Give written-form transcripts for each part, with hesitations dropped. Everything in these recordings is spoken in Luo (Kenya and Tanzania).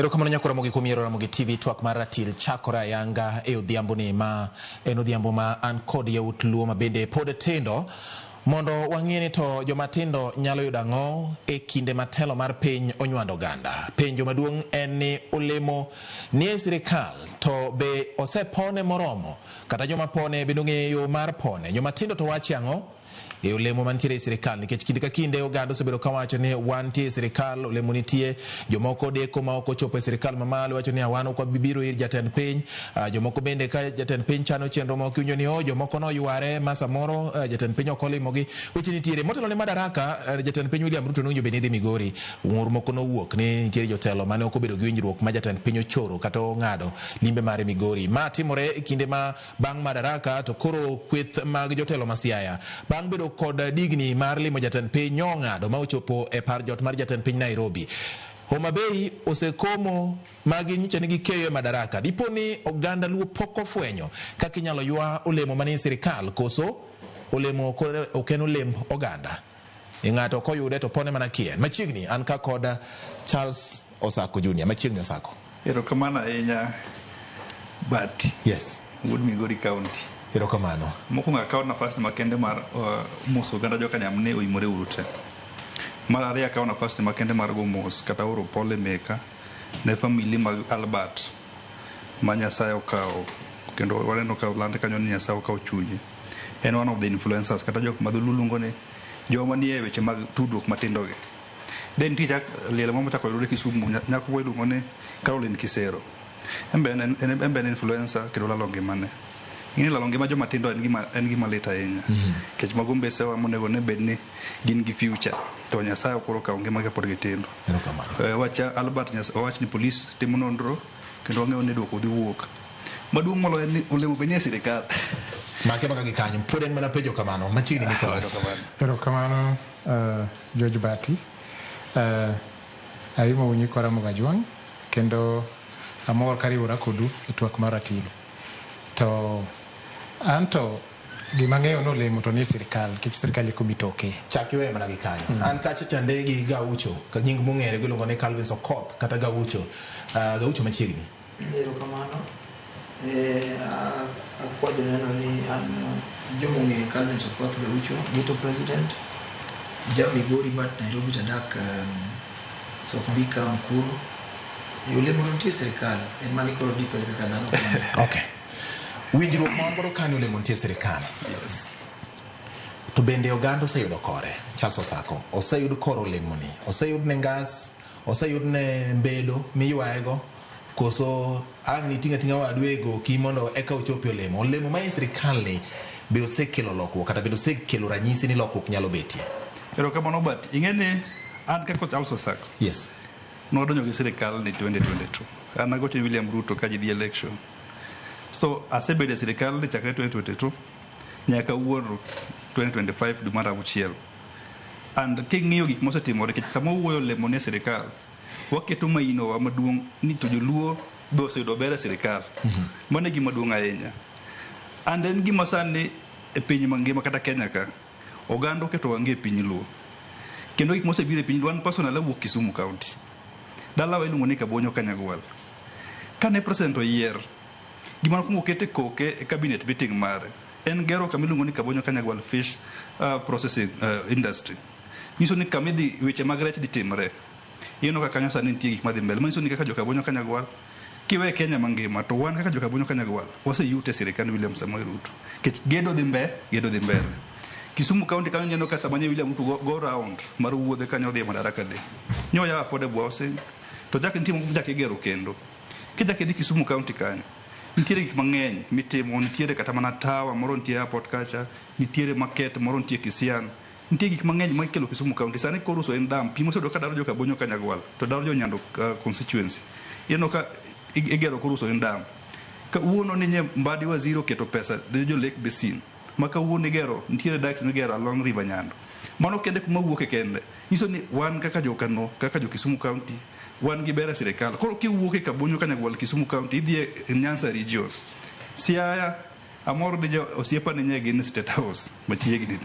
Erokamano nyakora Ramogi kuom yiero Ramogi TV. Twak mar ratil chakore ayanga e odhiambo ni ma en odhiambo ma an kod yawuot Luo ma bende pod tindo mondo wang'e ni to joma tindo nyalo yudo ang'o e kinde ma telo mar piny onywando oganda. Penjo maduong' en ni olemo ni e sirikal to be osepone moromo kata joma pone bende ong'eyo yo mar pone. Joma tindo to wache ang'o e olemo mantiere e sirikal nikech kinde ka kinde oganda osebedo kawacho ni wantie e sirikal olemo nitie jomoko deko ma ok ochopo e sirikal mamalo wacho ni wan ok wabiro ir jatend piny. Jomoko bende ka jatend piny chano chenro moko iwinjo ni oh jomoko noyware ma samoro jatend piny ok olimogi. Weche nitiere motelo ne Madaraka. Jatend piny William Ruto nowinjo bed ni dhi Migori. Ng'ur moko nowuok ni nitiere jotelo mane ok obedo gi winjruok ma jatend piny ochoro kata ong'ado limbe mare Migori. Ma timore e kinde ma bang' Madaraka to koro kweth mag jotelo ma Siaya bang' bedo kod digni mar limo jatend piny nyo ong'ado ma ochopo e par jot mar jatend piny Nairobi. Homa Bay osekomo magi nyicho ni gikeyo e Madaraka. Dipo ni oganda Luo pok ofwenyo kaka inyalo ywa olemo manie sirikal koso olemo ok en olemb oganda. E ng'ato koyude to pone mana kien. Machiegni an ka kod Charles Osako Junior. Machiegni Osako. Erokamano ahinya, Bati. Yes. Wuod Migori County. Erokamano. Mokwongo akawo nafas ni makende mar moso oganda jokanyam ni oimore uru te. Mar ariyo, akawo nafas ni makende mar go mos kata oro pole meka ne family mag Albert ma Nyasaye okawo kendo waneno ka oland kanyo ni Nyasaye okawo chunye. En one of the influencers kata jok ma dholuo luongo ni joma nie weche mag tudruok matindo gi. Then nitie chak liel moro mochako oyudore Kisumu, nyako moro iluongo ni Caroline Kisero. En be en influencer kendo olalo ngimane. Ing'e ni lalo ngima joma tindo en gima lit ahinya. Nikech mago mbesewa monego ne bed ni gin gi future to Nyasaye koro okawo ngima kapod gitindo. Erokamano. Wach Albert owach ni polis timo nonro kendo wang'eyo ni duoko dhi wuok. Maduong' moloyo en ni olemo be nie sirikal. Make maka gi kanyo. Pod en mana penjo kamano. Machiegni Nicholas. Erokamano. Erokamano, George Bati. Aimo nyikwa Ramogi Ajwang' kendo amor kariwora kodu e twak mar ratil. To anto gima ang'eyo ni olemo to nie sirikal nikech sirikal e kuma itoke. Chak iweyo mana gi kanyo. An kacha chande gi Gaucho, ka nying mong'ere giluongo ni Calvin Okoth kata Gaucho. Gaucho machiegni. Erokamano. Akwa joneno ni an jomong'eyo Calvin Okoth Gaucho, Ghetto President, ja Migori but Nairobi tadak South B ka Mukuru. Olemo to nitie e sirikal, en mana ni koro depend kaka dhano pone. Okay. Winjruok ma wan godo ka ni olemo nitie e sirikal. Yes. To bende oganda oseyudo kore, Charles Osako, oseyud kor olemoni, oseyud ne ngas, oseyud ne mbedo miywaego, koso ang' niting'o ating'a wadu e goki mondo eka ochopi olemo. Olemo ma e sirikal ni be osekelo lokruok kata bende osekelo ranyisi ni lokruok nyalo betie. Erokamano Bati. Ing'e ni an kaka Charles Osako Yes. nwadonjo gi sirikal ni 2022. An agocho ni William Ruto ka ji dhi election. So asebedo e sirikal ni chakre 2022 nyaka wuoro 2025 dwe mar auchiel. And king'iyo gik mosetimore nikech sama wawuoyo olemo ni e sirikal, waketo mainowa maduong' ni to joluo be oseyudo ber e sirikal. Mano e gima duong' ahinya. And en gima sani e piny mangima kata Kenya ka, oganda oketo wang'e e piny luo. Kendo gik mosebiro e piny luo, an personally awuok Kisumu County. Dalawa iluongo ni Kabonyo Kanyagwal. Kane president oyier, gima nokwongo oket e koke e cabinet meeting mare en gero kama iluongo ni Kabonyo Kanyagwal Fish Processing Industry. Nyiso ni kama idhi weche mag rech dhi timre. Ineno ka kanyo sani nitie gik madhi mbele. Manyiso ni kaka joka Kabonyo Kanyagwal, kiwe Kenya mangima to wan kaka joka Kabonyo Kanyagwal waseyute e sirikand William Samoei Ruto. Nikech gedo dhi mbele. Kisumu County kanyo ineno ka sama nye William Ruto go round mar wuodhe kanyo odhi e Madaraka Day. Nyoya affordable housing to chak nitie moko michak igero kendo. Kichak idhi Kisumu County kanyo, nitiere gik mang'eny mitimo, nitiere kata mana tower moro nitie airport kacha, nitiere market moro nitie Kisian. Nitie gik mang'eny ma ikelo Kisumu County. Sani koro uso en dam. Pi moseyudo ka daro joka Bonyo Kanyagwal to daro jo Nyando constituency. Ineno ka igero koro uso en dam. Kawuono ni nye Mbadi Waziri oketo pesa ne jo Lake Basin. Ma kawuono igero, nitiere dikes migero along River Nyando. Mano kende kuma wuoke kende. Nyiso ni wan kaka jo Kano, kaka jo Kisumu County, wan gi ber e sirikal. Koro kiwuok e Kabonyo Kanyagwal Kisumu County, idhi e Nyanza region. Siaya, amor ni jo osiepa ni nye gin State House machiegni.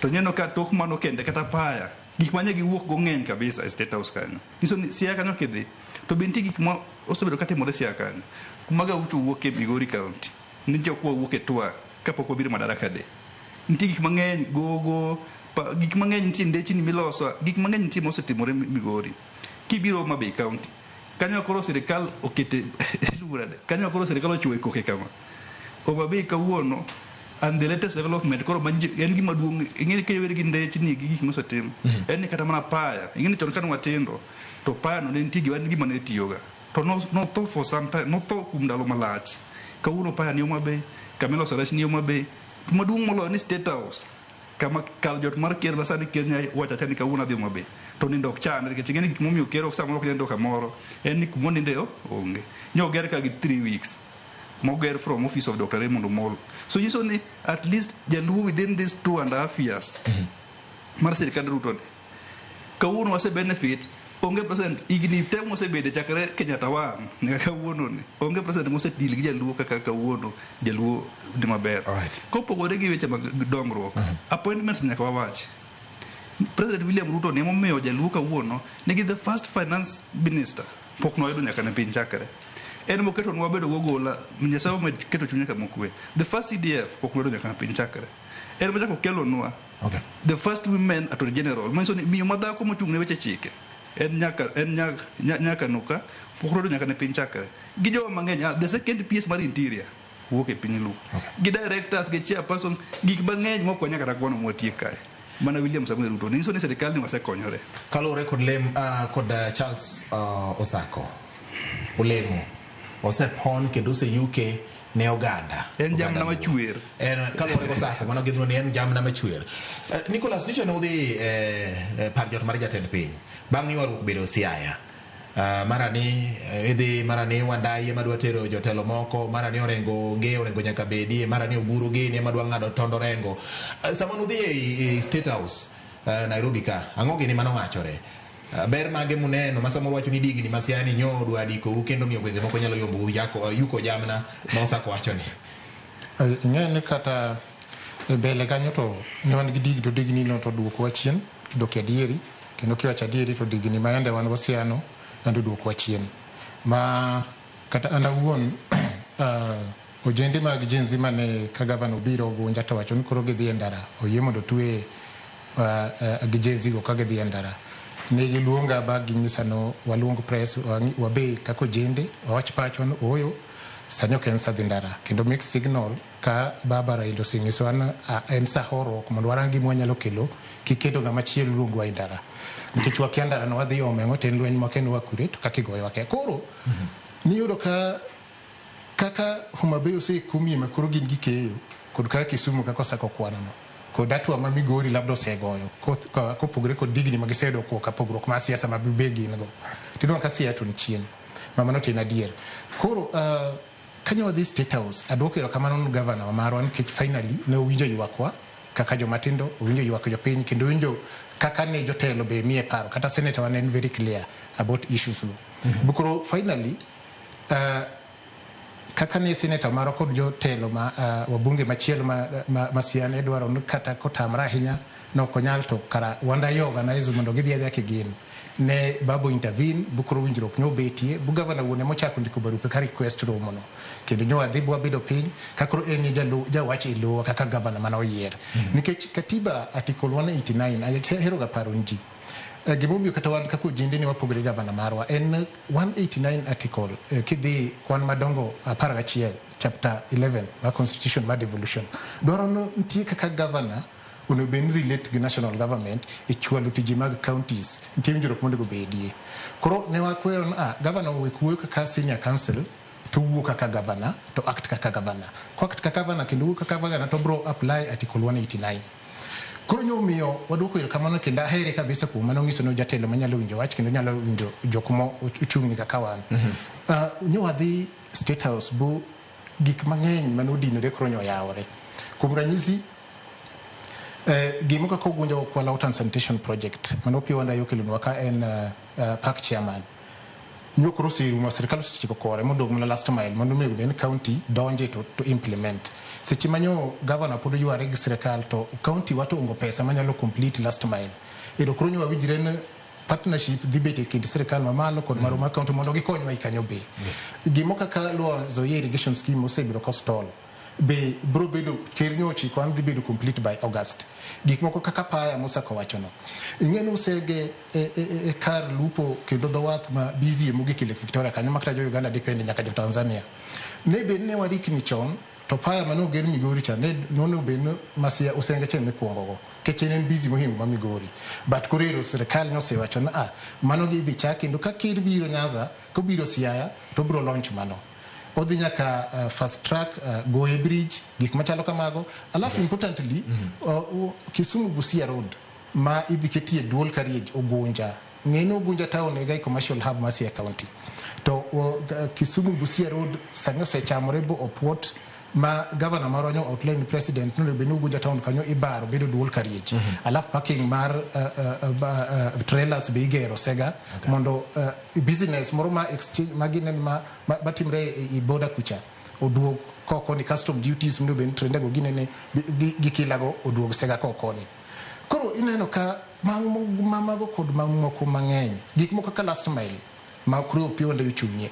To neno ka tok mano kende kata paya. Gik manye giwuok go ng'eny kabisa e State House kanyo. Nyiso ni Siaya kanyo kidhi to be nitie gik ma osebedo katimore Siaya kanyo. Kuma Gaucho wuok e Migori County, nitie kwa wuok e Twak kapok wabiro Madaraka Day. Nitie gik mang'eny gogo, gik mang'eny nitie ndechni miloso, gik mang'eny nitie mosetimore Migori. Kibiro Homa Bay County, kanyo koro sirikal okete iluongo nade? Kanyo koro sirikal ochuoye koke kama. Homa Bay kawuono and the latest development koro manji en gima duong' ing'e ni kiweri gi ndechni gi gik mosetim en ni kata mana paya ing'e ni chon kane watindo to paya no ne nitie gima en gima ne tiyoga to notho for some time, notho kuom ndalo malach. Kawuono paya ni Homa Bay, kama iloso rech ni Homa Bay. To maduong' moloyo ni State House kama kar jot mar ker ma sani ker nya wacho acha ni kawuono adhi Homa Bay to nindo ok chande nikech ing'e ni gik momiyo ker ok samoro ok nyal nindo kamoro en ni kuma oninde onge. Nyoger ka gi 3 weeks moger from office of Dr. Raymond Omolo. So nyiso ni at least jaluo within these 2.5 years mar sirikand Ruto ni kawuono wase benefit onge president higni te mosebede chakre Kenyatta one nyaka kawuono ni onge president mosedeal gi jaluo kaka kawuono jaluo ni maber. Kopogore gi weche mag dongruok, appointments nyaka wawach. President William Ruto ni emomiyo jaluo kawuono nigi the first finance minister pok noyudo nyaka ne piny chakre. En moketonwa bedo gogola, Nyasaye omed keto chunye kama okwe. The first CDF pok noyudo nyaka ne piny chakre. En mochako kelonwa the first women attorney general. Manyiso ni miyo madhako mochung' ne weche chike en nyaka en nyaka nuka pok noyudo nyaka ne piny chakre. Gi jowa mang'eny, the second PS mar interior wuok e piny Luo. Gi directors, gi chairpersons, gik mang'eny mok wanyal kata kwano mwatiek kae. Mana William Samoei Ruto nyiso ni sirikal ni wasekonyore. Kaluwore kod lem kod Charles Osako olemo osepon kendo oseyuke ne oganda. En jamna machwer. En kaluwore gi Osako mano gidhno ni en jamna machwer. Nicholas nyicha ne udhi par jot mar jatend piny bang' ywaruok bedo Siaya. Mara ni idhi mara ni Wandayi ema dwa tero jotelo moko, mara ni Orengo onge, Orengo nyaka bedie, mara ni Oburu gini ema dwa ng'ado tond Orengo. Sama nudhi e State House Nairobi ka, ang'o gini manowachore? Ber mage muneno ma samoro wacho ni digni ma Siaya ni nyo dwa dikou kendo miyo gwenge moko nyalo yombou yuko jamna ma Osako wacho ni? Ing'eyo ni kata e mbele kanyo to ne wan gi digni to digni no to duokowa chien kidok e adieri kendo kiwacho adieri to digni ma yande wan go Siaya no yande oduokowa chien. Ma kata an awuon ojende mag Gen Z mane ka gavana obiro Ugunja to wacho ni koro gidhi e ndara oyie mondo otwe gi Gen Z go ka gidhi e ndara. Ne giluonga ba ginyisa no waluong press wabe kaka ojende wawach pachwa no ooyo sani ok en sa dhi ndara kendo mixed signal ka baba Raila osenyisowa ni en sa horuok mondo warang gima wanyalo kelo kiketo ng'ama chielo luongwa e ndara nikech wakia ndara no wadhi ome ang'o to en lweny mwakia ni wakure to kaka igoyowa kia. Koro niyudo ka kaka Homa Bay osekumie ma koro gin gikeyo kod kaka Kisumu kaka osako kwano no kod hatua ma Migori labda osegoyo kopogore kod digni ma giseyudo kuom pogruok mar siasa ma be gin go. Tinwang'o ka Siaya to ni chien. Ma mano to en adier. Koro kanyo wadhi State House, aduoko erokamano ne gavana marwa nikech finally ne owinjo ywakwa kaka jomatindo, owinjo ywak jopiny kendo owinjo kaka ne jotelo be miye paro. Kata senator wa ne en very clear about issues go. Koro finally kaka ne senator marwa kod jotelo ma wabunge machielo ma Siaya ne dwaro ni kata kotamre ahinya nok onyal to kara Wandayi organize mondo gidhi adhiya kigin. Ne Babu intervene, bu koro winjruok nyobetie, bu gavana wuon emochako ndiko barupe ka request romo no. Kendo nyo wadhi bu wabedo piny ka koro en e jawach e lowa kaka gavana mane oyier. Nikech katiba article 189 ahero ga paro ni ji. Gimomiyo kata wan kaka ojende ne wapogore gavana marwa en 189 article kidhi kwan madongo 11 chapter 11 mar constitution mar devolution dwaro no nitie kaka gavana onego bed ni relate gi national government e chwalo tije mag counties nitie winjruok monego bedie. Koro ne wakwero ni gavana owek wuoyo kaka senior council to wuo kaka gavana to act kaka gavana. Ko act kaka gavana kendo wuo kaka gavana to bro apply article 189. Koro nyomiyo waduoko erokamano kendo ahere kabisa kuom mano ng'iso ni jatelo manyalo winjo wach kendo nyalo winjo jok mo ochung'ni kaka wan. Nyo wadhi State House bu gik mang'eny manodinore koro nyo oyawore. Kuom ranyisi gimo kaka Ugunja Kwala Water and Sanitation Project mano Opiyo Wandayi okelonwa ka en park chairman. Nyo koro oserumo sirikal osetieko kore modong' mana last mile mondo onego bed ni county donje to implement. Seche ma nyo governor pod oyware gi sirikal to county wa to ongo pesa manyalo complete last mile. Ero koro nyo wawinjre ni partnership dhi bet e kind sirikal mamalo kod marwa mar county mondo gikonywa i kanyo be. Gimo kaka Lower Nzoia irrigation scheme osebedo kostall be bro bedo ker nyo ochiko an dhi bedo complete by August. Gik moko kaka paya mosako wachono. Ing'e ni Usege e kar lupo kendo dho wath ma busy mogik e Lake Victoria kanyo makata jo Uganda depend nyaka jo Tanzania. Ne bed ne warikni chon to paya mane oger Migori cha ne nonego bed ni Masia Usenge cha ema go nikech en busy mohingo ma Migori. But koro ero sirikal nosewacho ni ah mano gidhi chak kendo ka ker biro Nyanza kobiro Siaya to obiro launch mano. Odhi nyaka fast track Goe Bridge gik machalo kamago. Alafu importantly Kisumu Busia Road ma idhi ketie dual carriage Ugunja. Ng'e ni Ugunja town e ga commercial hub ma Siaya County. To Kisumu Busia Road sani osechamore bo opuot ma governor marwa nyo outline president nonego bed ni Ugunja town kanyo ibaro bedo dual carriage. Alafu parking mar trailers be igero Sega mondo business moro ma exchange ma ginene ma timre e border kucha oduog koko ni custom duties monego bed ni trende go ginene gi kilago oduog Sega kokoni. Koro ineno ka mago kod mamoko mang'eny gik moko kaka last mile ma koro Opiyo Wandayi ochung'ie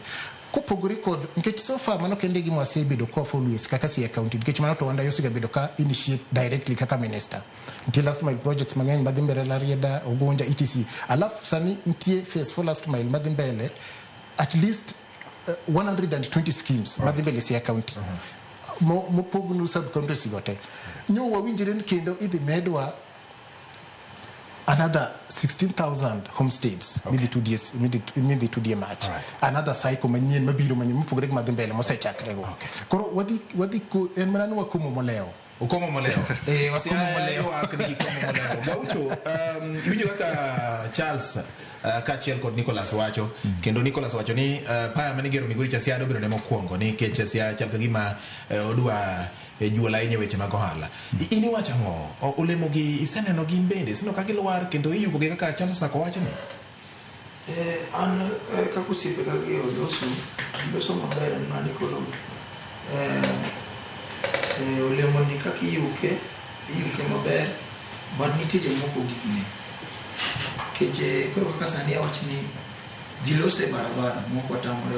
kopogore kod nikech so far mano kende gima wasebedo ka follow kaka Siaya County nikech mano to Wandayi osegabedo ka initiate directly kaka minister. Nitie last mile projects mang'eny madhi mbele Rarieda, Ugunja, etc. Alafu sani nitie phase 4 last mile madhi mbele at least 120 schemes madhi mbele Siaya County. Mopognu sub counties go te. Nyo wawinjre ni kendo idhi medwa another 16,000 homestays midhi tudie mach. Another cycle manyien mabiro manyien mopogore gi madhi mbele mosechakre go. Koro wadhi en mana ni wakomo molewo. Ukomo molewo. Eh, wakomo Siaya molewo. ywak ni gikomo molewo. Gaucho, iwinjo kaka Charles kaachiel kod Nicholas wacho kendo Nicholas wacho ni paya mane igero Migori cha Siaya dobedo ne mokwongo nikech Siaya chal ka gima odwa juol ahinya e weche mag ohala. In iwacho ang'o? Olemo gi iseneno gin bende iseneno ka gilwar kendo iyuko gi kaka Charles Osako wacho ni? An kaka osiepe ka gi oloso loso maber en mana ni koro olemo ni kaka iyuke iyuke maber but nitie jomoko gikne nikech koro kaka sani awach ni ji loso e barabara moko watamore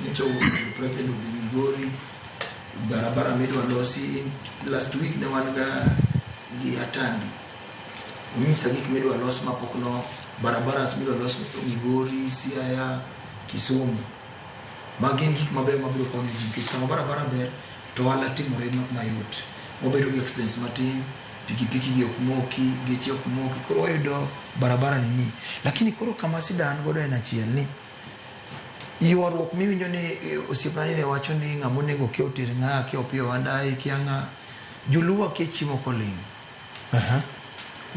nyocha president odhi Migori barabara midwa losi last week ne wan ga gi Atandi onyisa gik midwa los mapok no barabara midwa los Migori, Siaya, Kisumu ma gin gik mabeyo mabiro konyo ji nikech sama barabara ber to ohala timore mayot wabedo gi accidents matin pikipiki gi ok moki geche ok moki koro wayudo barabara ni ni lakini koro kama sida an godo en achiel ni ywaruok miwinjo ni osiepna ni ne wacho ni ng'ama onego kia oter ng'a kia Opiyo Wandayi kia ng'a joluo akia chiemo koling'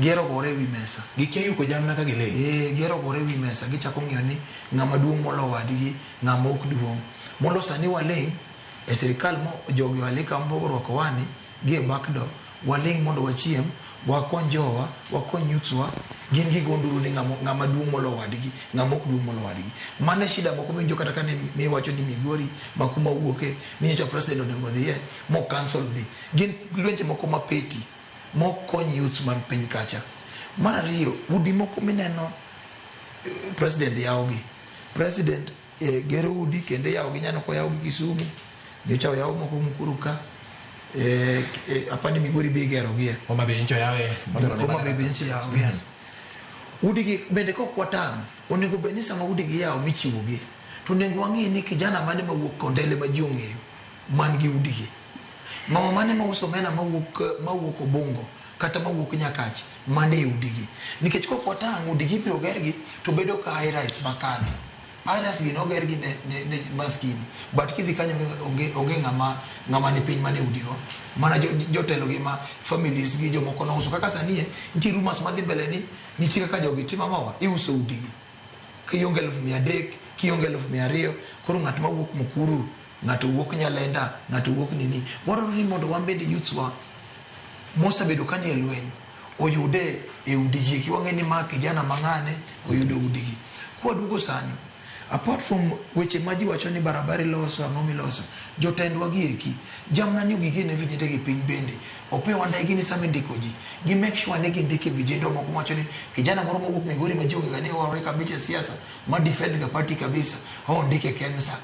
gihero gore ewi mesa. Gikia yuko jamna ka giling'. Gihero gore ewi mesa gichako ng'iyo ni ng'ama duong' molo wadgi ng'ama ok duong' mondo sani waling' e sirikal mo jogi oalika orwako wani gi e backdoor waling' mondo wachiem wakony jowa wakony youths wa gin gigo nduru ni ng'ama duong' molo wadgi ng'ama ok duong' molo wadgi mano e shida moko miwinjo kata kane miwacho ni Migori ma kuma wuoke ni nyocha president onego dhiye mo cancel dhi gin lwenje moko ma petty mok kony youths man piny kacha. Mar ariyo udi moko mineno president yawogi president gero udi kendo iyawogi nyaneno koyawgi Kisumu nyocha oyaw moko Mukuru ka apani Migori be igerogie Homa Bay nyocha oyawe Homa Bay be nyocha oyaw udi gi bende kok watang' onego bed ni sama udi gi yawo michiwogi to onego wang'i ni kijana mane mawuok Kondele ma ji ong'eyo man gi udi gi mama mane mauso omena mawuok Obongo kata mawuok Nyakach mane e udigi nikech kok watang' udigi ibiro gergi to bedo ka high rise makadho high rise gi noger gi ne maskini but kidhi kanyo onge ng'ama ni piny mane udigo mana jotelo gi ma families gi jomoko nouso kaka sani nitie rumors madhi mbele ni nitie kaka jogi timo ang'owa iuso udigi kionge 300,000 kionge 200,000 koro ng'at mawuok Mukuru ng'ato wuok Nyalenda ng'ato wuok nini wadwaro ni mondo wan bende youths wa mosebedo ka nie lweny oyude e udigi eki wang'e ni ma kijana mang'ane oyudo udigi kwaduogo sani Apart from weche ma ji wacho ni barabara iloso, ang'o miloso, jotendwa gi eki jamna ni gigene vijende gi piny bende Opiyo Wandayi gini sama indiko ji gi make sure ni gindike vijende moko mawacho ni kijana moro mowuok Migori ma ji ong'e ga ni owarore kabisa e siasa ma defend ga party kabisa ondike KEMSA.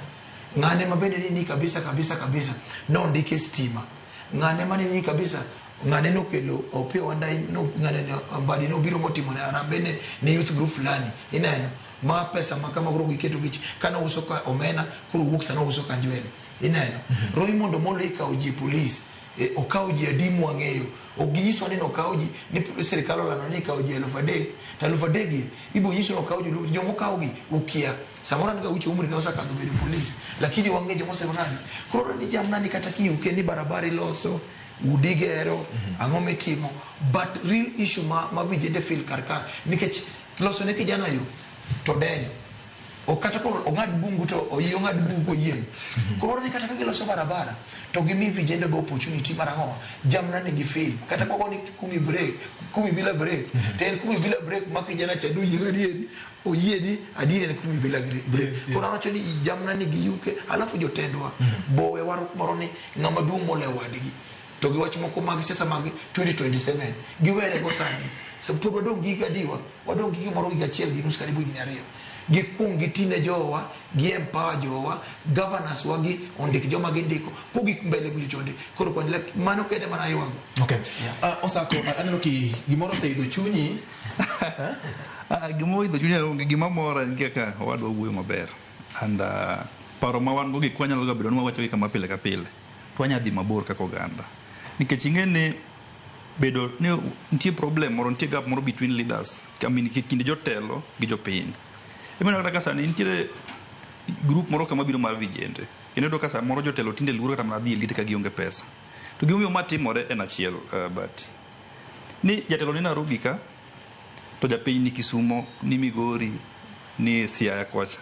Ng'ane ma bende ni kabisa kabisa kabisa nondike stima. Ng'ane mane ni kabisa ng'ane nokelo Opiyo Wandayi no, ng'ane Mbadi nobiro motimo ne harambee ne youth group fulani ineno ma pesa ma kama koro giketo gich kane ouso ka omena koro wuok sana ouso kanjwele ineno. Raymond Omolo ikawo ji e police okawo ji adi mwang'eyo ok ginyiswa ni nokawo ji ni sirikal olando ni ikawo ji 3,000 to 3,000 gi ibo nyiso ni okawo ji jomokawo gi ukia samoro an ga ucho umri ne osekadho bedo police lakini wang'e joma oseronani koro ni jamna ni kata kiyuke ni barabara iloso udi gero ang'o mitimo but real issue ma vijende feel kar ka nikech loso ne kijana yo to denyo ok kata koro ong'ad bungu to oyie ong'ad bungu koyieng'. Koro ni kata ka giloso barabara to gimi vijende go opportunity mar ang'o jamna ni gi fail kata kwago ni kumi break kumi bila break to en kumi bila break ma kijana cha doyieng' adieri oyie ni adieri en kumi bila break. Koro awacho ni jamna ni gi yuke alafu jotendwa bowe waro kumoro ni ng'ama duong' molewo wadgi to gi wach moko mag siasa mag 2027 giwere go sani. So pod wadong' gi higa adiwa wadong' gi gimoro higa achiel gi nus karibu higni ariyo gikuong gitine jowa gi empower jowa governors wa gi ondik joma gindiko kogik mbele kucho chonde koro kwan mano kende mana ywago. Okay. Osako aneno ki gimoro oseidho chunyi. Gima oidho chunya onge gima mora en kaka owadwa wuoyo maber and paro ma wan go gi kwanyalo ga bedo ni wawacho gi kama pile ka pile to wanya dhi mabor kaka oganda nikech ing'e ni bedo ni nitie problem moro nitie gap moro between leaders I mean kind jotelo gi jopiny. Imeneno kata ka sani nitiere group moro kama biro mar vijende kendo iyudo ka samoro jotelo tinde luoro kata mana dhi e liete ka gionge pesa. To gimomiyo ma timore en achiel but ni jatelo ni Nairobi ka to japiny ni Kisumo, ni Migori, ni Siaya kocha.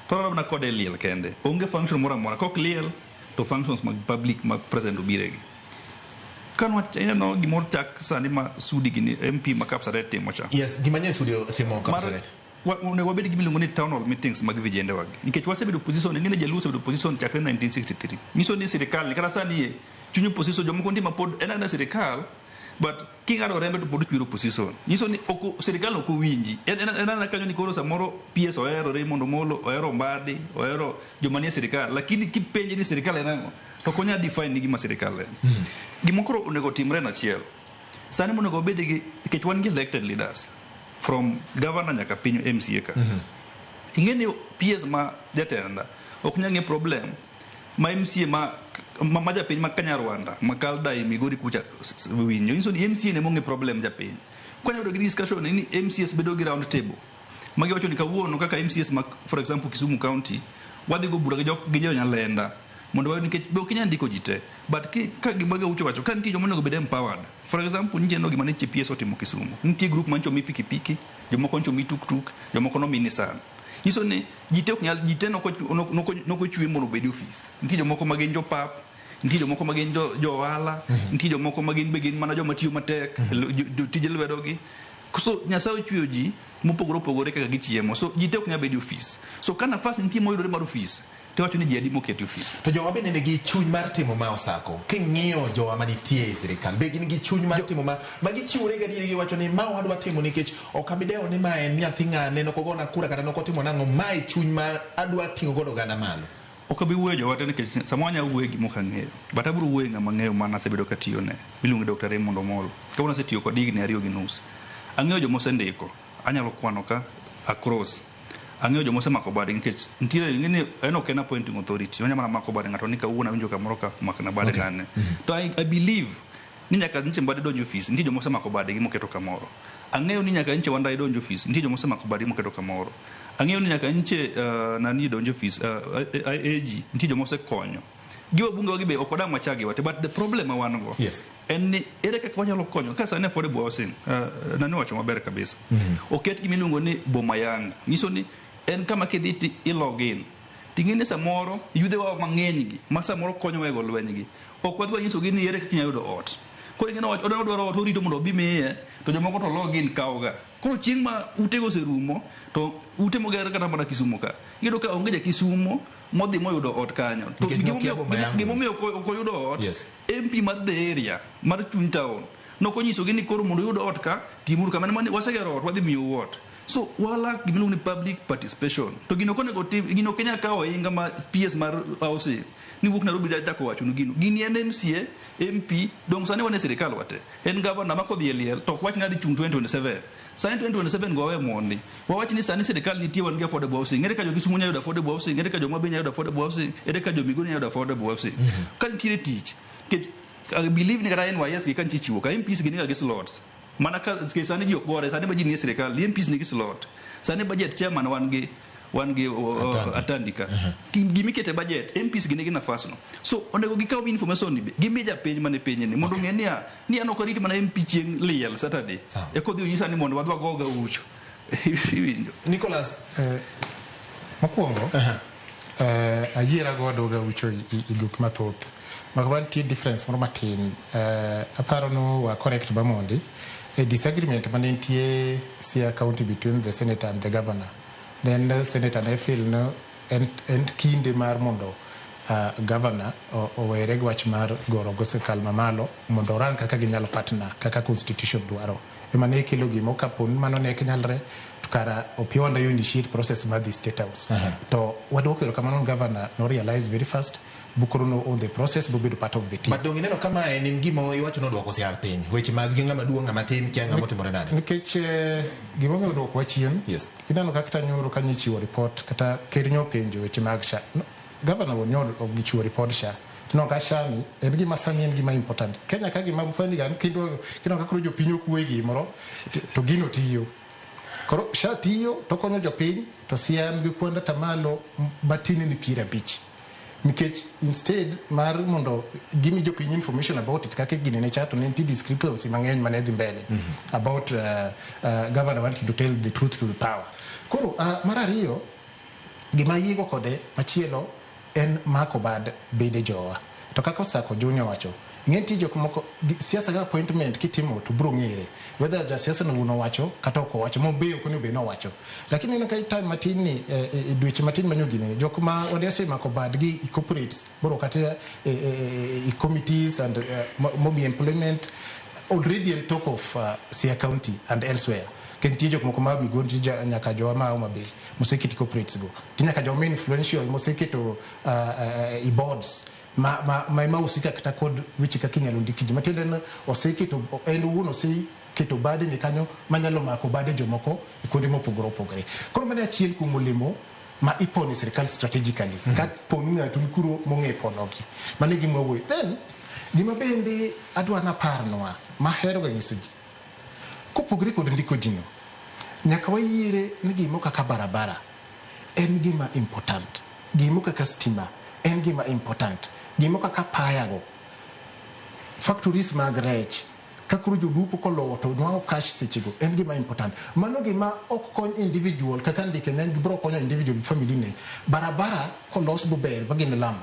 To orado mana kode e liel kende. Onge function moro amora. Kok liel to functions mag public mag president obiregi. Ka ineno gimoro chak sani ma Sudi gini MP ma Kapsaret timo cha. Yes, gima nye Sudi otimo Kapsaret. Onego wabed gi gimiluongo ni town hall meetings mag vijende wagi. Nikech wasebedo opposition, ing'e ni jaluo osebedo opposition chakre 1963. Nyiso ni sirikal ni kata sani e chuny opposition jomoko nitie ma pod en aena sirikal but king'ado rembe to pod chwero opposition. Nyiso ni ok sirikal ok owinji. En aena kanyo ni koro samoro PS ohero Raymond Omolo, ohero Mbadi, ohero joma nie sirikal lakini kipenje ni sirikal en ang'o to ok onyal define ni gima sirikal en. Gima koro onego timre en achiel. Sani monego wabed gi nikech wan gi elected leaders from governor nyaka piny MCA ka. Ing'e ni PS ma jatenda ok nyal ng'e problem ma MCA ma japiny ma Kanyarwanda ma Kaldai Migori kucha winjo. Nyiso ni MCA ne mong'e problem japiny. Kwanya bedo gi discussion ni MCAs bedo gi round table. Magi wacho ni kawuono kaka MCAs ma for example Kisumu County wadhi go bura gi jo Nyalenda mondo wayud nikech be ok inyal ndiko ji te but ka gima Gaucho wacho ka nitie joma onego bed empowered for example nitie no gima ne PS otimo Kisumu nitie group mancho mi pikipiki jomoko ncho mi tuktuk jomoko nomi Nissan nyiso ni ji te ok nyal ji te noko chwe mondo obed e ofis nitie jomoko ma gin jopap nitie jomoko ma gin jo ohala nitie jomoko ma gin be gin mana joma tiyo matek tije lwedo gi so Nyasaye ochweyo ji mopogore opogore kaka gichiemo so ji te ok nyal bedo e ofis so ka nafas nitie moyudore mar ofis to iwacho ni ji adi moketi e ofis. To jowa bende nigi chuny mar timo ma Osako king'iyo jowa manitie e sirikal be gin gi chuny mar timo ma gichiwore gadieri giwacho ni ma wadwa timo nikech ok abi dewo ni ma en nyathi ng'ane nokogona kura kata nokotimo nang'o ma e chuny mar adwa ting'o godo oganda malo. Ok abi wuoyo jowa te nikech samoro anyalo wuoyo gima ok ang'eyo but abiro wuoyo ng'ama ang'eyo mana asebedo katiyone miluongo ni Dr. Raymond Omolo. Kawuono asetiyo kode higni 2.5. Ang'eyo joma osendiko anyalo kwano ka across ang'eyo joma osemako bade nikech nitiere ing'e ni en ok en appointing authority onya mana mako bade ng'ato ni kawuono awinjo kamoro ka makna bade Okay. ng'ane to I believe ni nyaka nyiche Mbadi donjo ofis nitie joma osemako badegi moketo kamoro ang'eyo ni nyaka nyiche Wandayi donjo ofis nitie joma osemako badegi moketo kamoro ang'eyo ni nyaka nyiche nani donjo ofis AG nitie joma osekonyo gi wabunge wagi be ok wadang' wachagi wate but the problem ma wan go Yes. en ni ere kaka wanyalo konyo ka sani affordable housing nani owacho maber kabisa oket gima iluongo ni boma yangu nyiso ni en kama kidhi ti i log in ting'e ni samoro yudhe wa mang'eny gi ma samoro konyowa e go lweny gi ok wadhi wanyisogi ni ere kaka inyalo yudo ot Koro ing'e ni odwaro ot orito mondo obi miye to jomoko to login kawoga. Koro chieng' ma utego oserumo to ute moger kata mana Kisumu ka iyudo ka onge ja Kisumo modhi moyudo ot kanyo. To Nikech nokia boma yangu. gimomiyo ok oyudo ot Yes. MP mar the area mar chuny town nokonyisogi ni koro mondo uyud ot ka timuru kama mane wasegero ot wadhi miyou ot. So wala gimiluongo ni public participation. To gino ok onego tim gino ok inyal kawo ohinga ma PS mar housing ni wuok Nairobi chako wachonu gino. Gini en MCA, MP, dong sani wan e sirikal wate. En governor ma kodhi e liel to ok wach ni adhi chung' 2027. Sani 2027 go wawe mondi. Wawach ni sani sirikal nitie wan gi affordable housing. Ere ka jo Kisumu nyalo yudo affordable housing? Ere ka jo Homabay nyalo yudo affordable housing? Ere ka jo Migori nyalo yudo affordable housing? Ka nitiere tich, nikech I believe ni kata NYS gi ka nitie chiwo ka MPs gi niga gi slots. Mana ka nikech sani ji ok gore, sani ma ji nie sirikal, MPs nigi slot. Sani budget chairman wan gi Atandi. Atandi ka. Gimikete budget, MPs gi nigi nafas no. So onego gikaw information ni be, gimi japiny mane piny ni mondo ong'e niya, ni an ok arit mana MP chieng' liel Saturday. Sawa. Eka odhi onyisa ni mondo wadhi wago gaucho. Iwinjo. Nicholas, Mokwongo, ayiera godo gaucho i gik mathoth. Makma nitie difference moro matin. Aparo no wa correct Bamondi. A disagreement mane nitie Siaya County between the senator and the governor. Then senator ne feel no en kinde mar mondo governor owere gi wach mar goro go sirkal mamalo mondo orang kaka ginyalo partner kaka constitution dwaro. Ema ne kelo gimo kapo ni mano ne ok nyalre to kara Opiyo Wandayi initiate process mar dhi State House. To waduoko erokamano ni governor no realize very fast bukoro no own the process bobedo part of the team. But dong ineno kama en gima iwacho nodwoko Siaya piny. Weche mag gi ng'ama duong' ng'ama tin kia ng'ama otimore nade. Nikech gimomiyo odwokowa chien, Yes. ineno kaka nyoro ka nyichiwo report kata ker nyopenjo weche mag SHA. No, governor wuon nyo ogichiwo report SHA. No ka SHA ni en gima sani en gima important. Kenya ka gima funny ga kendo kineno ka koro jopiny ok wuoye gimoro to gino tiyo. Koro SHA tiyo to konyo jopiny to Siaya gi kwand atamalo matin ni 50. Nikech instead mar mondo gimi jopiny information about it kaka gini ne cha to ne nitie discrepancy mang'eny mane dhi mbele about governor wanting to tell the truth to the power. Koro mar ariyo gima ayiego kode machielo en mako bad bede jowa. To kaka Osako Junior wacho, ing'e nitie jok moko siasa ka appointment kitimo to biro ng'ere whether jasiasa no wuon owacho kata ok owacho mobe ok onego bed ni owacho. Lakini ineno ka time matin ni dweche matin manyo gini jok ma osemako badgi i corporates boro kata i committees and momi employment already en talk of Siaya County and elsewhere. Kendo nitie jok moko ma Migori nitie nyaka jowa ma Homa Bay moseketo corporates go. Nitie nyaka joma influential moseketo i boards ma husika kata kod weche kaka inyalo ndik ji. Matiende ni oseketo en owuon oseketo bade ne kanyo manyalo mako bade jomoko e kuonde mopogore opogore. Koro mano e achiel kuom olemo ma ipono e sirikal strategically. Ka poni ng'ato ni kuro mong'e ponogi. Mano e gima wawuoyo. Then gima bende adwa naparnwa mahero ga nyiso ji. Kopogore kod ndiko ji no, nyaka wayiere ni gimo kaka barabara en gima important. Gimo kaka stima en gima important. Gimo kaka payago. Factories mag rech ka koro jolupo kolowo to nwang'o cash sechego en gima important. Mano gima ok kony individual kaka ndike ne bro konyo individual family ne. Barabara kolos bober ba gin lam.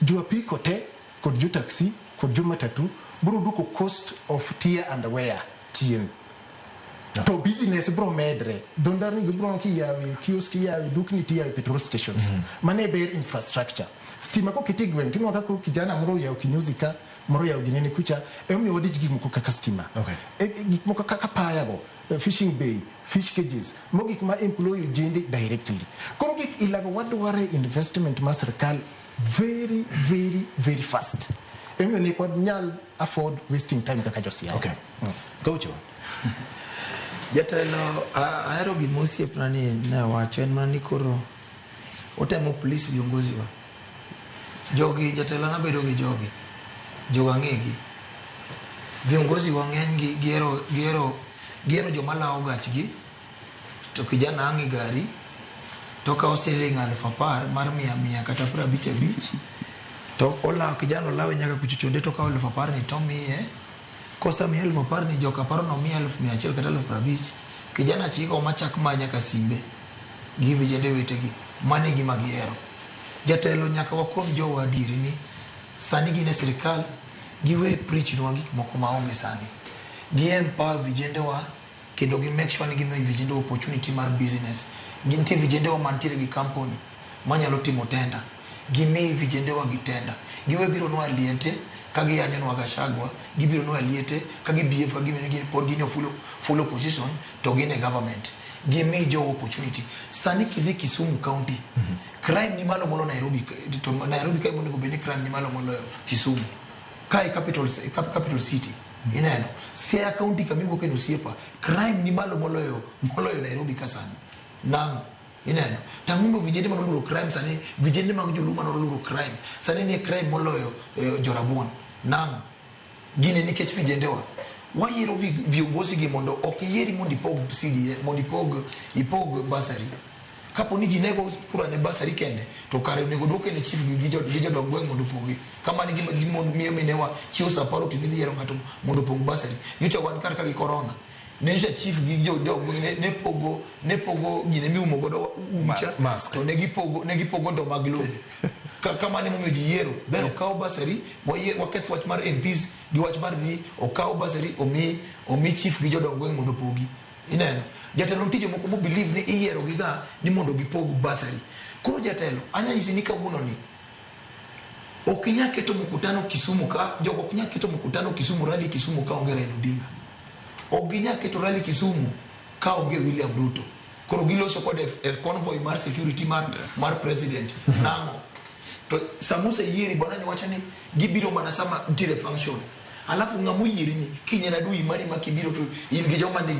Jo apiko te kod jo taxi kod jo matatu bro duoko cost of tear and wear chien. To business bro medre. Dho ndarni go bro kiyawe kiosk iyawe dukni tiyawe petrol stations. Mano e ber infrastructure. Stima koketi e gweng' tinwang'o ka koro kijana moro oyawo kinyozi ka moro oyawo ginene kucha emomiyo wadich gik moko kaka stima. Gik moko kaka payago, fishing bay, fish cages, mo gik ma employ ojende directly. Koro gik ilago wadware investment mar sirikal very very very fast. Emomiyo ne ok wanyal afford wasting time kaka jo Siaya. Okay. Gaucho. Jatelo, ahero gima osiepna ni ne wacho en mana ni koro otemo please viongozi wa. Jogi jatelo nabedo gi jogi. Jogo ang'egi. Viongozi wa ng'eny gi gihero joma lawo gachgi to kijana ang' e gari to okawo siling 10,000 mar 100 kata 55 to olawo kijana olawe nyaka kuchochonde to okawo 10,000 ni tomiye. Kosemiye 10,000 ni joka paro nomiye 100,000 kata 50,000 kijana chiko machak ma nyaka simbe gi vijende wetegi. Mano e gima gihero. Jatelo nyaka wakon jowa adieri ni sani gin e sirikal Giwe preach nwa gik moko maonge sani. Gi empower vijendewa kendo gi make sure ni gimiyo vijendewa opportunity mar business. Gintie vijendewa mantiere gi company manyalo timo tender. Gimi vijendewa gi tender. Giwe biro nwa liete ka giyanyo nwa Gachagua, gibiro nwa liete ka gi behave ka gimiyo gin pod gin e full opposition to gin e government. Gimi jogo opportunity. Sani kidhi Kisumu County, crime ni malo molo Nairobi, to Nairobi ka monego bed ni crime ni malo moloyo Kisumu. Kae capital city. Ineno. Siaya County kamiwuoke no osiepa, crime ni malo moloyo Nairobi ka sani. Nang'o? Ineno. Tang'o vijende manoluoro crime sani, vijende mag joluo manoluoro crime. Sani nie crime moloyo jorabuon. Nang'o? Gini nikech vijendewa. Wayiero viongozi gi mondo ok yieri mondo ipog CDF, mondo ipog bursary. Kapo ni ji nego kura ne bursary kende, to kare onego duoke ne chief gi jodong gweng' mondo opogi. Kamano gima gimomiyo minewa chiwo sa apar otieno idhi yiero ng'ato mondo opong bursary. Nyocha wan kar ka gi corona. Ne nyocha chief gi jodong gweng' ne pogo gine miumo godo umcha, Mask. To ne gipogo ndo mag lowo. Kamano emomiyo ji yiero. Then okaw bursary, waketh wach mar MPs gi wach mar ni okaw bursary omi chief gi jodong gweng' mondo opogi. Ineno. Jatelo nitie jomoko mo believe ni iyiero gi ga ni mondo gipog bursary. Koro jatelo, anya nyisi ni kawuono ni ok inyal keto mkutano Kisumu ka, jogo ok nyal keto mkutano Kisumu, rally Kisumu ka onge Raila Odinga. Ok ginyal keto rally Kisumu ka onge William Ruto. Koro giloso kod convoy mar security mar president. Nang'o? To sama oseyieri, bwana ni wacho ni gibiro mana sama nitiere function. Alafu ng'ama oyieri ni kiny en adui mari ma kibiro to in gi joma ni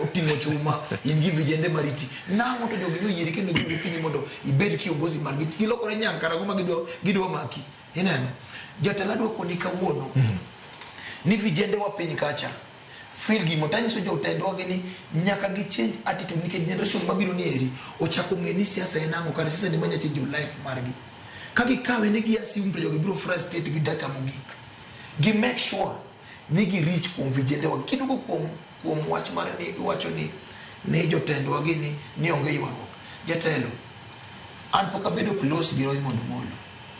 oting'o chuma, in gi vijende mariti. Nang'o to jogi noyieri kendo giwuok kinyi mondo ibed kiongozi margi. Gilokore nyankarago ma gidwa maki. Ineno? Jatelo adwa koni kawuono ni vijende wa piny kacha feel gimo tanyiso jotendwa gi ni nyaka gi change attitude nikech generation mabiro ni eri ochako ng'e ni siasa en ang'o, kare siasa ni manya change life margi. Ka gikawe ni gi assume to jogi biro frustrate gi dakika mogik. Gi make sure ni gi reach kuom vijende wa. Kiduogo kuom wach mar ni iwacho ni jotendwa gi ni onge ywaruok. Jatelo, an pok abedo close gi Raymond Omolo.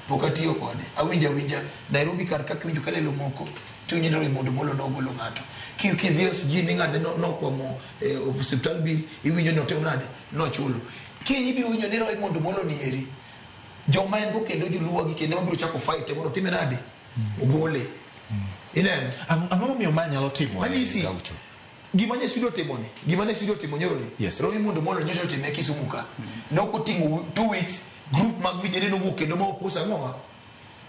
Pok atiyo kode. Awinjo awinja Nairobi kar kaka iwinjo kalelo moko to iwinjo ni Raymond Omolo nogolo ng'ato. Kidhi e SG ni ng'ane nokwamo osiptal bill, iwinjo ni otimo nade, nochulo. Kiny ibiro winjo ni Raymond Omolo ni eri. Joma en go kendo joluo gi kendo mabiro chako fight mondo otime nade? Ogole. Ineno? Ang'o momiyo ma nyalo timore, Anyisi. Gaucho? Gima ne studio timo ni, gima ne studio timo nyoro ni. Yes. Raymond Omolo nyocha otime Kisumu ka. Nok oting'o 2 weeks group mag vijende nowuok kendo ma oppose ang'owa?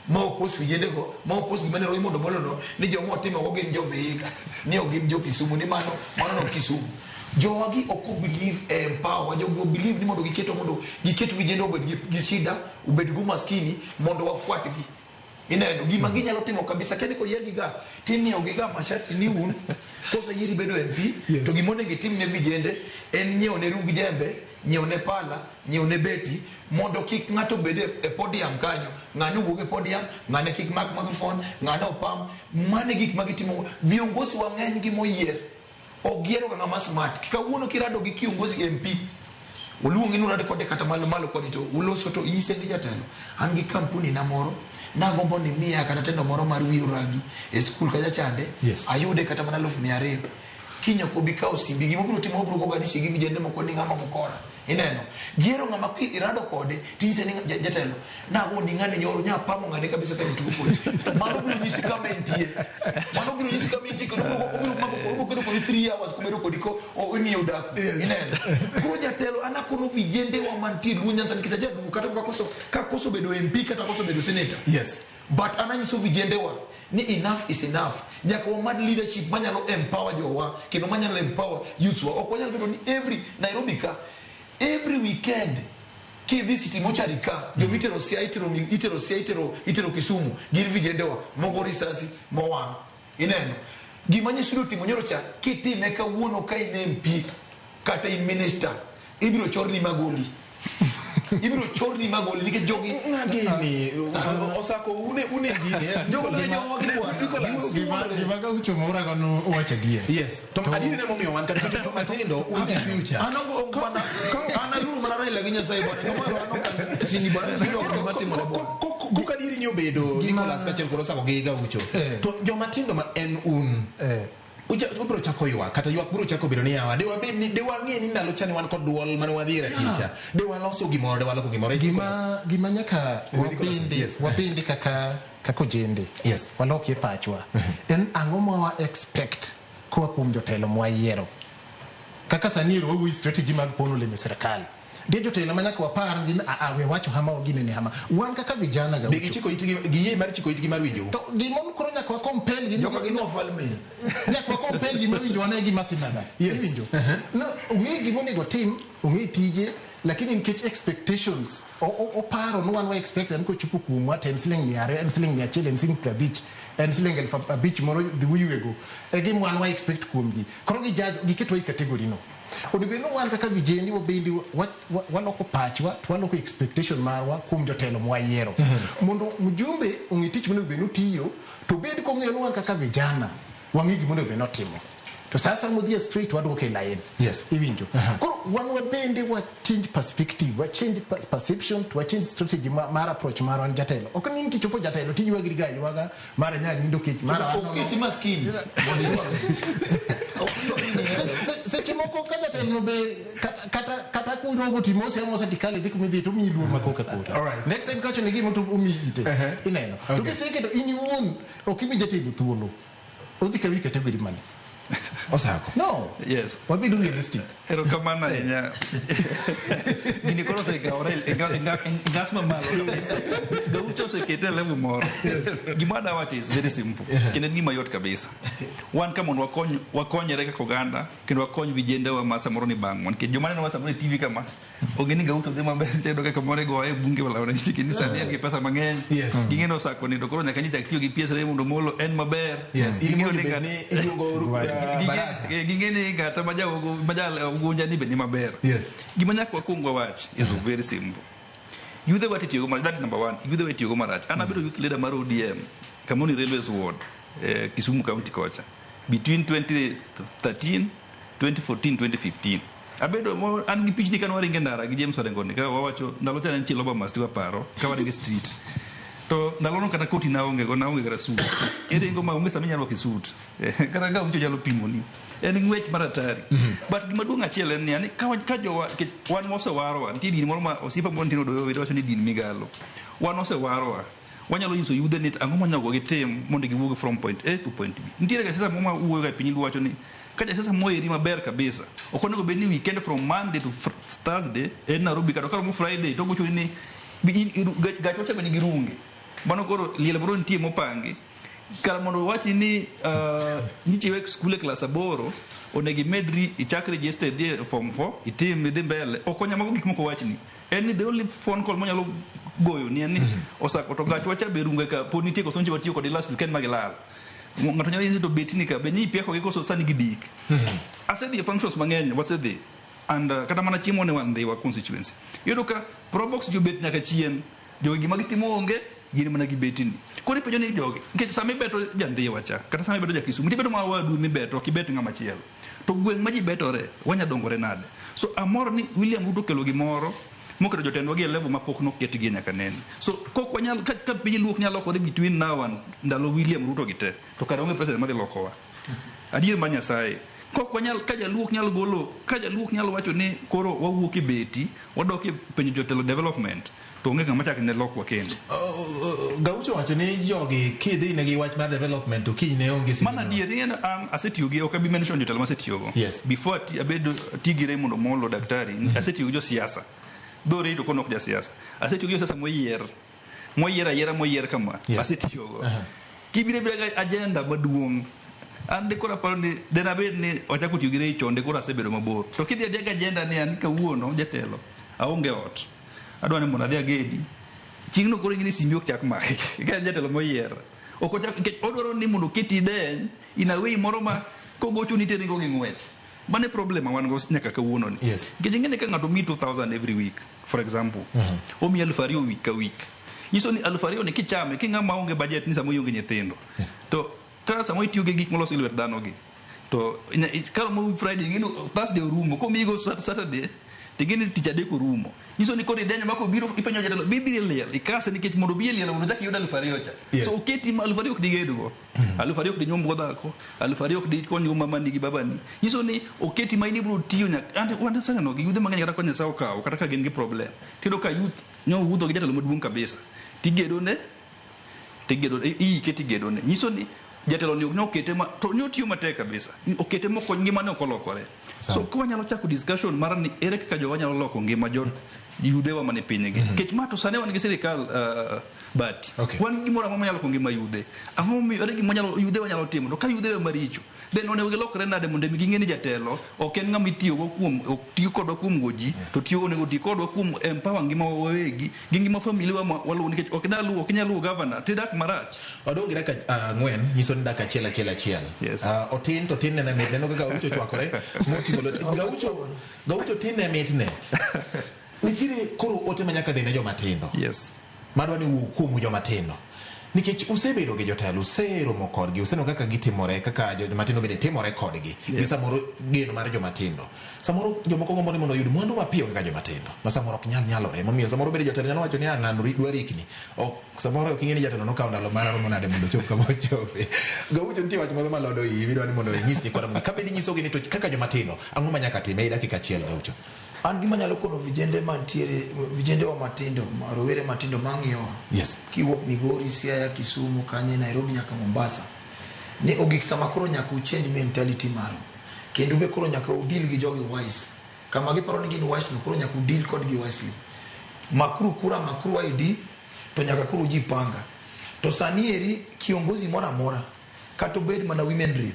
Ma oppose vijende go, ma oppose gima ne Raymond Omolo no, ni joma otimo go gin jo Vihiga, ni ok gin jo Kisumu, ni mano no Kisumu. Jowagi ok o believe e empower, jogi o believe ni mondo giketo mondo giket vijende obed gi shida, obed gi umaskini mondo wafuatgi. Ineno gima ginyalo timo kabisa kendo koyier gi ga timiyo gi ga masharti ni un koseyieri bedo MP. Yes. To gima onego itim ne vijende en nyiewo ne rung jembe, nyiewo ne pala, nyiewo ne beti mondo kik ng'ato bed e podium kanyo, ng'ane owuog e podium, ng'ane kik mak microphone, ng'ane opam. Mano e gik ma gitimo. Viongozi wang'eny gi moyier ok giero ga ng'ama smart. Kawuono kirado gi kiongozi MP, oluongi ni urad kode kata malo malo koni to uloso to inyise ni jatelo, an gi kampuni na moro nagombo ni miya kata tendo moro mar wiro rangi e skul kacha chande. Yes. Ayude kata mana 200,000. Kiny ok obi kawo simbi, gima obiro timo obiro goga ni gi vijende moko ni ng'ama mokora. Ineno giero ng'ama irado kode tinyise ni jatelo nago ni ng'ane nyoro nya pamo ng'ane kabisa ka nitugo kodi. Mano biro nyisi kama entie, mano biro nyisi kama entie kendo obiro mako obiro kedo kodi 3 hours kobedo kodi ko imiyo dak. Ineno koro jatelo an akono vijende wa mantie Luo Nyanza nikech ajaduogo kata kakoso bedo MP kata koso bedo senator. Yes. But an anyiso vijende wa ni enough is enough. Nyaka wamad leadership manyalo empower jowa kendo manyalo empower youths wa. Ok wanyal bedo ni every Nairobi ka every weekend kidhi City Mortuary ka jomitero Siaya, itero Siaya, itero Kisumu gin vijende wa mogo risasi mowang'. Ineno gima nyesudo timo nyoro cha kitime kawuono ka in MP kata in minister ibiro chorni magoli. Ibiro chorni magoli nikech jogi Ng'agini osako une gini. Yes. Jogo jowa gi bwana. Nicholas. Gima Gaucho Mora no owacho adier. Yes. To adieri ne momiyo wan kata joma tindo un gi future. An ok bwana, an aluoro mana Raila gi Nyasaye bwana. Kamano an ok nini bwana, gima timore bwana. Koka diri ni obedo Nicholas kaachiel kod Osako gi Gaucho, to joma tindo ma en un, ubiro chako ywak, kata ywak biro chako bedo ni yawa, de wabed ni de wang'e ni ndalo cha ne wan kod duol mane wadhi e ratil cha, de waloso gimoro, de waloko gimoro. Gima nyaka wabende, wabende kaka ojende, walokie pachwa en ang'o ma wa expect koa kuom jotelo mwayiero. Kaka sani ero wawuoyo strategy mag pono olemo e sirikal, nitie jotelo ma nyaka wapar ni a we wacho hama ginene hama wan kaka vijana ga. Be gichiko itgi, giyie mar chiko itgi mar winjo? To gima koro nyaka wa compel gi Joka gin wafalme. Nyaka wa compel gi mawinjo wane gima sinana. Iwinjo no, ong'e gima onego tim, ong'e tije, lakini nikech expectations oparo ni wan wa expect en kochopo kuomwa to en siling 200, en siling 100, en siling 50, en siling 5,000 moro dhi uywego e gima wan wa expect kuomgi. Koro gijudge, giketwa e category no. Onego bed ni wan kaka vijendi wabendi waloko pachwa to waloko expectation marwa kuom jotelo mwayiero, mondo mjumbe ong'e tich monego bed ni otiyo, to bed kong'eyo ni wan kaka vijana wang'e gima onego bed ni otimo, to sasa modhi e straight waduoke e line. Iwinjo? Koro wan wabende wa change perspective, wa change perception, to wa change strategy mar approach marwa ni jatelo. Ok ni kichopo jatelo tiywagri ga aywaga mar nya nindo kech mar Oketi maskini mondo iywag. Ok iywag ni Seche moko ka jatelo no be kata kurogo timose amosa tikale dhi kumidhi to miyi luor ma koka kori. Next time kawacho ni gimo to omiyi ite. Ineno? To kiseketo in iwuon ok imi jatelo thuolo, odhi kawi category mane? Osako. No. Yes. Wabedo realistic. Erokamano ahinya. Gini koro osekawore e ngas mamalo kabisa. Gaucho osekete e level moro. Gima adwa wacho is very simple. Kendo en gima yot kabisa. Wan ka mondo wakony, wakonyre kaka oganda kendo wakony vijendewa ma samoro ni bang'wa. Nikech joma nenowa samoro e TV kama, ong'e ni Gaucho dhi maber, tiyudo ka kamoro igoye e bunge wala wananchi ni sani en gi pesa mang'eny. Ging'e ni Osako nindo koro nyaka nyichak tiyo gi PS Raymond Omolo en maber. In Ging'eyo mondo ni bed ng'at- ni iluongo baraza. Ging'e ni ng'ata ma ja Ugunja ni be ni maber. Gima nyaka wakwong wawach is very simple. Yudhe wa titiyogo marach, that is number one. Yudhe wa itiyogo marach. An abedo youth leader mar ODM, Kamoni Railways Ward, Kisumu County kocha. Between 2013, 2014, 2015. Abedo an gi pichni kane waringo e ndara gi James Orengo ni ka wawacho ndalo cha ne en Chiloba Masti waparo ka waringo e street. To ndalono kata koti naonge go, naonge kata suit. Iringo ma onge sama inyalo rwako suit. Kata ka Gaucho nyalo pimoni. En ng'wech mar hatari. But gima duong' achiel en niya, ni ka jowa, nikech wan mosewarwa, nitie din moro ma osiepa moro nitie Odoyo wacho ni din migalo. Wan osewarwa. Wanyalo nyiso yudhe ni ang'o monego gitim mondo giwuog from point A to point B. Nitiere jasiasa moro ma wuoyo ga e piny Luo wacho ni ka jasiasa moeri maber kabisa, ok onego bed ni weekend from Monday to Thursday en Nairobi, kata karomo Friday to gochoni ni gachwa cha be nigi runge. Mano koro liel moro nitie mopangi. Kar mondo wach ni nyiche iwe skul e klas 8, onego imedri ichak register idhi e form 4 itim idhi mbele. Ok onya mago gik moko wachni. En ni the only phone call monyalo goyo ni en ni Osako to gachwa cha be runge ka pod nitie koso nyiche watiyo kode last weekend ma gilal. Ng'ato nyalo nyisi to betni ka be nyi ipieko gi koso sani gidik. Asedhi e functions mang'eny wasedhi and kata mana chiemo ne wan Ndhiwa constituency. Iyudo ka probox jobet nyaka chien. Jogi gima gitimo onge, gin mana gi betini. Koro ipenjo ni jogi, nikech sama ibeto ja Ndhiwa cha, kata sama ibeto ja Kisumu, nitie beto ma wadu mibeto, ok ibet ng'ama chielo. To gweng' ma ji betore, wanya dongore nade? So amor ni William Ruto okelo gimoro moketo jotendwa gi e level ma pok noketgie nyaka nene. So kok wanyal, ka piny Luo ok nyal lokore between now and ndalo William Ruto gi te, to kare onge president madhi lokowa. Adier mar Nyasaye. Kok wanyal, ka jaluo ok nyal golo, ka jaluo ok nyal wacho ni koro wawuok e beti, wadok e penjo jotelo development, to onge ng'ama chak ne lokwa kendo. Gaucho wacho ni jogi kidhi negi wach mar development to kiny ne onge Mano adier, ing'e ni an asetiyo gi, ok abi mention jotelo masetiyogo. Before abedo ati gi Raymond Omolo daktari, asetiyo gi josiasa. Dho Rito kono ok jasiasa. Asetiyo gi josiasa moyier. Moyier ayiera moyier kama. Asetiyogo. Kibiro abira gi agenda maduong'. An de koro aparo ni de nabed ni wachako tiyo gi Ray chon de koro asebedo mabor. To kidhi adhiya gi agenda ni an kawuono jatelo aonge ot. Adwa ni mondo adhi agedi. Chieng'no koro ing'e ni simbi ok chak maki. Ka en jatelo moyier. Ok ochak nikech odwaro ni mondo oketi deny in a way moro ma kogochoni to iringo gi ng'wech. Mano e problem ma wan go nyaka kawuono ni. Nikech ing'e ni ka ng'ato miyi 2000 every week, for example, omiyi 2000 week ka week. Nyiso ni 2000 ni kichame, king'ama onge budget ni samo ionge nyithindo. To ka samo itiyo gi gik molos gi lwet dhano gi, to ka romo Friday, ing'e ni Thursday orumo, komiyigo Saturday, Ting'e ni tich adek orumo. Nyiso ni koro idenyo ma kobiro ipenjo jatelo bi biro e liel ikase nikech mondo obi e liel mondo ochak iyud 2,000 cha. Yes. So oketi ma 2,000 ok digedgo. 2,000 ok dinyuomgo dhako, 2,000 ok dikonygo mamani gi babani. Nyiso ni oketi ma in ibiro tiyo nyaka and wan aseneno gi yudhe mang'eny kata ka Nyasaye okawo kata ka gin gi problem. Tiyudo ka youth nyowuotho gi jatelo maduong' kabisa. Tigedone tigedo iike tigedone. Nyiso ni jatelo ni okete ma to ne otiyo matek kabisa. Okete mokony ngimane ok olokore. So ka wanyalo chako discussion mar ni ere kaka jowa nyalo loko ngima jo yudhewa mane pinygi. Nikech ma to sani wan gi sirikal but wan gi gimoro amora manyalo loko ngima yudhe. Ang'o momiyo ere gima nyalo yudhewa nyalo timo? To ka yudhewa maricho, then onego gilokre nade mondo mi ging'e ni jatelo ok en ng'ama itiyogo kuom ok tiyo kodwa kuom go ji to tiyo onego ti kodwa kuom empower ngima wa wawegi gi ngima familia wa ma waluwo nikech ok inyal luwo ok inyal luwo governor tidak marach. Wadong' gi dakika 4 nyiso ni dakika achiel achiel achiel. Yes. Otin to tin ne mit neno kaka Gaucho ochwakore moting'o lwete. Gaucho Gaucho tin ne mitne. Nitiere koro ote ma nyaka dhi ne joma tindo. Yes. Madwa ni wuo kuomu joma tindo. Nikech usebedo gi jotelo, useromo kodgi, useneno kaka gitimore, kaka joma tindo bende timore kodgi. Gi samoro geno mar joma tindo. Samoro jomoko gombo ni mondo oyud mwandu mapiyo kaka joma tindo. Ma samoro ok nyal nyalore. Momiyo samoro bende jatelo nyalo wacho ni ah ng'ano dwa rikni. Ok samoro ok ing'e ni jatelo nokawo ndalo maromo nade mondo ochop kama ochope. Gaucho nitie wach moro malodo iyi midwa ni mondo inyis nyikwa Ramogi. Kabed inyisogi ni to kaka joma tindo, ang'o ma nyaka tim ei dakika achiel Gaucho? An gima nyalo kono vijende mantiere, vijende wa matindo, rowere matindo mang'iyowa. Yes. Kiwuok Migori, Siaya, Kisumu, Kanye, Nairobi nyaka Mombasa. Ni ogik sama koro nyaka uchange mentality maru. Kendo be koro nyaka udeal gi jogi wise. Kama giparo ni gin wise no koro nyaka udeal kodgi wisely. Makuru kura, makuru ID, to nyaka koro ujipanga. To sani eri kiongozi moro amora kata obed mana women rep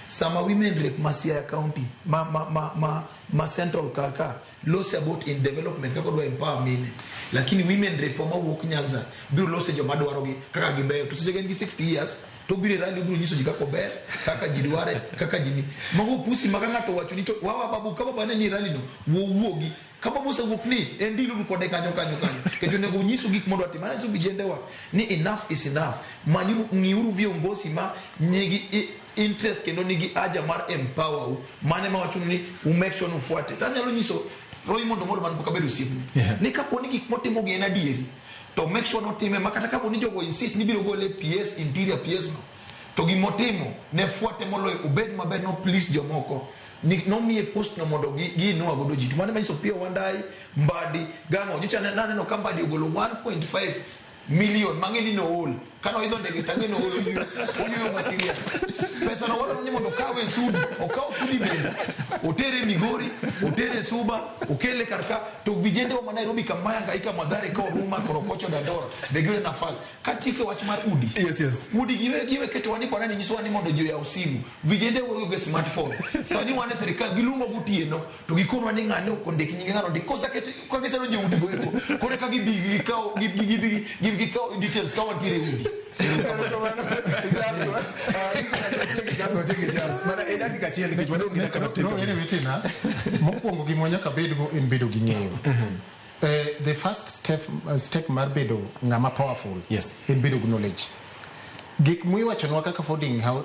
sama women rep ma Siaya County ma Central kar ka lose about in development kaka odwa empower mine lakini women rep wa mawuok Nyanza biro lose joma dwarogi kaka gibeyo to seche en gi 60 years to obiro e rally obiro nyiso ji kaka ober kaka ji dware kaka ji ni mago pusi ma ka ng'ato owacho ni to wawa babu ka baba ne ni e rally no wuowuogi ka babu osewuok ni en diluru kode kanyo kanyo kanyo nikech onego onyisu gik modwa timo anyiso vijendewa ni enough is enough manyuru ng'iuru viongozi ma nigi interest kendo nigi haja mar empower u mane ma wachuno ni u make sure ni ufuate to anyalo nyiso Raymond Omolo man pok abedo osiepne ni kapo ni gik motimo gi en adieri to make sure notime ma kata kapo ni jogo insist ni biro gole PS interior PS no to gimotimo ne fuate moloyo obed maber no please jomoko ni nomiye post no mondo giinua godo ji to mano manyiso Opiyo Wandayi Mbadi gang'o nyocha naneno ka Mbadi ogolo 1.5 million mang'e ni nool kane oidho ndege tang'e nool oyueyo ma serious pesa no wadwaro ni mondo okawe Sudi okaw Sudi bende otere Migori otere Suba okele kar ka to vijende wa ma Nairobi kama hangaika Mathare ka Oruma Korokocho Dandora be giyudo nafas katieko wach mar udi Yes. udi giwe ketowa ni bwana ni nyisowa ni mondo ji oyaw simu vijende onge smartphone sani wan e sirikal giluongo gotieno to gikonwa ni ng'ane ok ondik nyinge ng'ano ondik koseket ka gisedonjo e udi go eko koro eka gibi gikaw gibi gibi gikaw details ka wantiere e udi Erokamano, Charles. Charles, watieki Charles. Mana e dakika achiel nikech wadong' gi dakika matin No, kabisa. anyway, Tina, mokwongo gima nyaka bedgo en bedo gi ng'eyo. The first step mar bedo ng'ama powerful Yes. en bedo gi knowledge. Gik miwachonwa kaka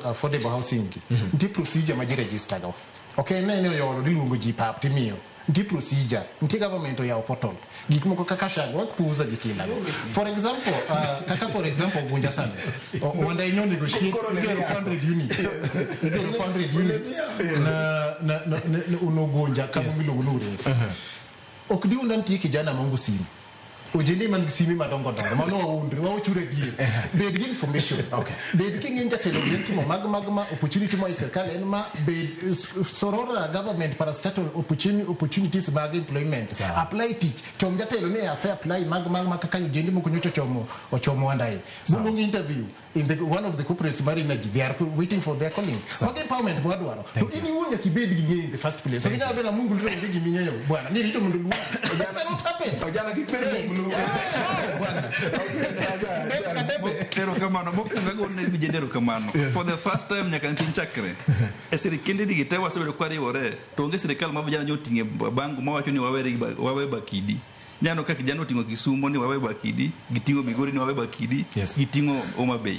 affordable housing gi, nitie procedure ma ji register go. Ok en ni oyoro iluongo ji pap timiyo. Nitie procedure, nitie government oyawo portal. Gik moko kaka SHA wak puuza gi kinda. For example, kaka for example Ugunja sani. Wanda inyo negotiate Koro ne igero yako. 400 units. Igero 400 units na unogunja kama miluongo ni Urefu. Ok diunda nitie kijana maonge simu. Ojende man gi sime madongo dongo mano waundre wawachure adier bed gi information Okay. bed king'e jatelo en timo mag ma opportunity moa e sirkal en ma bed sorora government parastatal opportunities mag employment. Sawa. Apply tich chom jatelo ni ase apply mag kaka ojende moko nyocha ochomo Wandayi boluongi interview in the one of the corporates mar energy. They are waiting for their calling. Mag empowerment mwadwaro to in iwuon nyaka ibed gi ng'eyo in the first place. Ok inyal bedo Mungu ndiro onge giming'eyo bwana ni rito mondo oluongi. That cannot happen. Ojana kik bed munglu. Bwana. Erokamano mokwongo agone vijende erokamano for the first time nyaka ne piny chakre e sirikende gi te wasebedo kwariwore to onge sirikal ma vijana nyoting'e bango mawacho ni wawere gi wawe bakidi. Nyaneno ka kijana oting'o Kisumo ni wawe Bakidi, giting'o Migori ni wawe Bakidi, giting'o Homa Bay.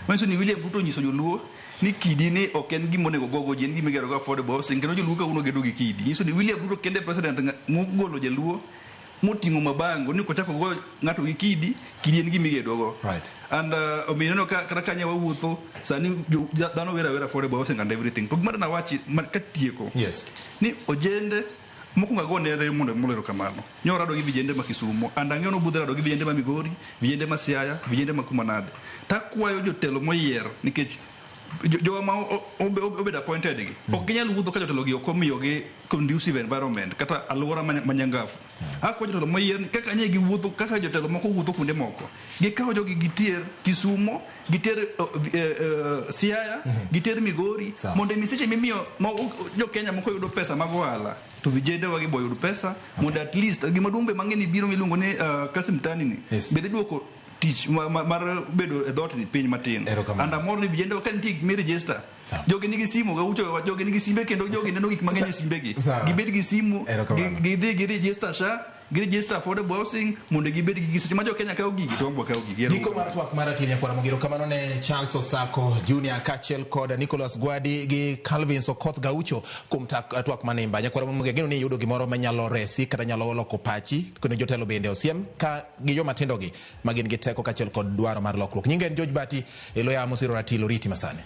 Manyiso ni William Ruto onyiso joluo ni kidi ni ok en gima onego gogo ji, en gima igero go affordable housing kendo joluo kawuono gedo gi kidi. Nyiso ni William Ruto kende e president mogolo jaluo moting'o mabango ni kochako go ng'ato gi kidi, kidi en gima igedo go. And omiyo ineno ka kata kanye wawuotho sani dhano wero awera affordable housing and everything. To gima dana wachi katieko ni ojende mokwongo ago ne Raymond Omolo erokamano. Nyo rado gi vijende ma Kisumo and ang'eyo nobudho rado gi vijende ma Migori, vijende ma Siaya, vijende ma kuma nade. Takwayo jotelo moyier nikech jowa ma obedo appointed gi ok ginyal wuotho ka jotelo gi ok omiyogi conducive environment kata alwora manyangafu. Akwayo jotelo moyier ni kaka nye giwuotho kaka jotelo moko wuotho kuonde moko gikaw jogi giter Kisumo giter Siaya giter Migori mondo emi seche mimiyo ma jo Kenya moko yudo pesa mag ohala to vijende wagi bo yud pesa mondo at least gima duong' be mang'e ni biro miluongo ni Kasim Mtani ni be dhi duoko tich mar bedo e dhoot ni piny matin. And amor ni vijende wa ka nitie gik mi register jogi nigi simu gaucho jogi nigi simbe kendo jogi neno gik mang'eny e simbegi. Gibed gi simu gidhi gi register SHA gi register affordable housing mondo gibed gi seche ma jo Kenya kawo gigi to wan be wakawo gigi. Giko mar twak mar ratil nyakwara Mogiro kamano ne Charles Osako Junior kaachiel kod Nicholas Gwadi gi Calvin Sokoth Gaucho kuom twak manimba. Nyakwara Mogiro ageno ni iyudo gimoro manyalo resi kata nyalo loko pachi kendo jotelo bende osiem ka gi joma tindo gi ma gin gi teko kaachiel kod dwaro mar lokruok. Nyinga en George Bati, e lo yamo siro ratil oriti masani.